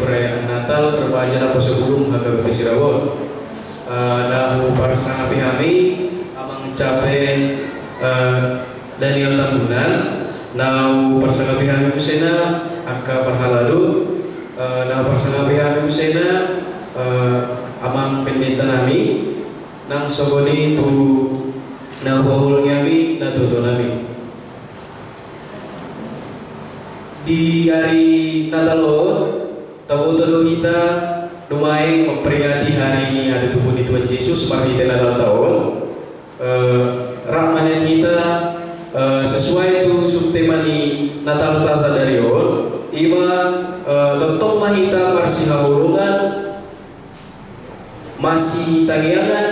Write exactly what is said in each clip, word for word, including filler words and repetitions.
Perayaan Natal Remaja Naposo Bulung H K B P Sirawan. Eh, na huparsangapi hami Amang Capen, eh, Daniel Tambunan, na huparsangapi hami musena angka parhalado, eh, na huparsangapi hami musena, eh, Amang Pendeta nami, nang songon i tu na huhaholongi hami natuatua nami. Di ari Natal on, taboto do hita nuaeng memperingati hari ni hatutubu ni Tuhan Jesus marhite Natal ta on. Eh, rap ma nian hita, eh, sesuai tu subtema ni Natal ta sadari on, ima, eh, tongtong ma hita marsihaholongan, masitangiangan,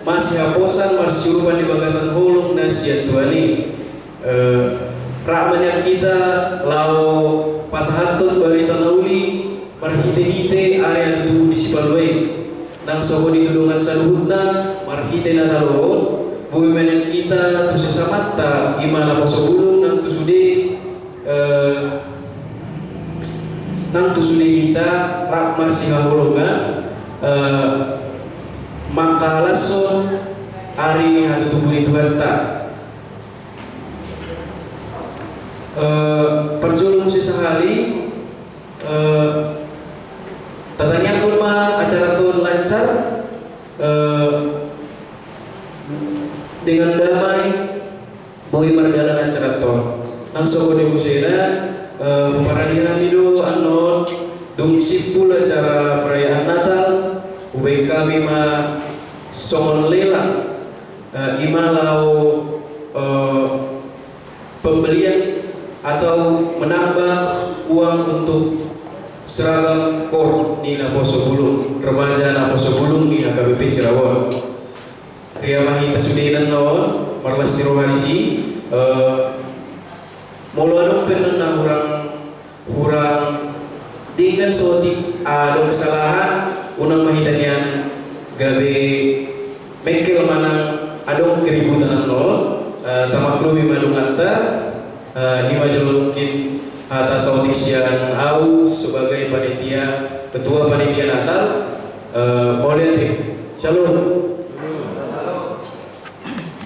masihaposan, marsiurupan di bagasan holong na sian Tuhan i. Eh, rap ma nian hita laho pasahathon barita na uli marhitehite ari hatutubu ni Sipalua i. Nang songon i tu dongan saluhutna, marhite Natal on, boi ma nian hita tu sesamanta, ima naposo bulung nang tu sude, eh, nang tu sude hita rap marsihaholongan, eh, mangkahalashon ari ni hatutubu ni Tuhanta. Eh, parjolo muse sahali, eh, tatangiangkon ma acara on lancar, eh, dengan damai, boi mardalan acara on. Nang songon i musena, eh, paradihan i do annon, dung simpul acara perayaan Natal, hubaen hami ma songon lelang, eh, ima laho, eh, pembelian atau menambah uang untuk seragam kor ni naposo bulung, remaja naposo bulung ni H K B P Sirawan. Ria ma hita sude annon, marlas ni roha disi, eh, molo adong pe annon na hurang, hurang denggan saotik, adong kesalahan, unang ma hita nian gabe mengkel manang adong keributan annon, eh, tamaklumi ma donganta, eh, ima jolo mungkin hata saotik sian au sebagai panitia, ketua panitia Natal, eh, mauliate. Shalom.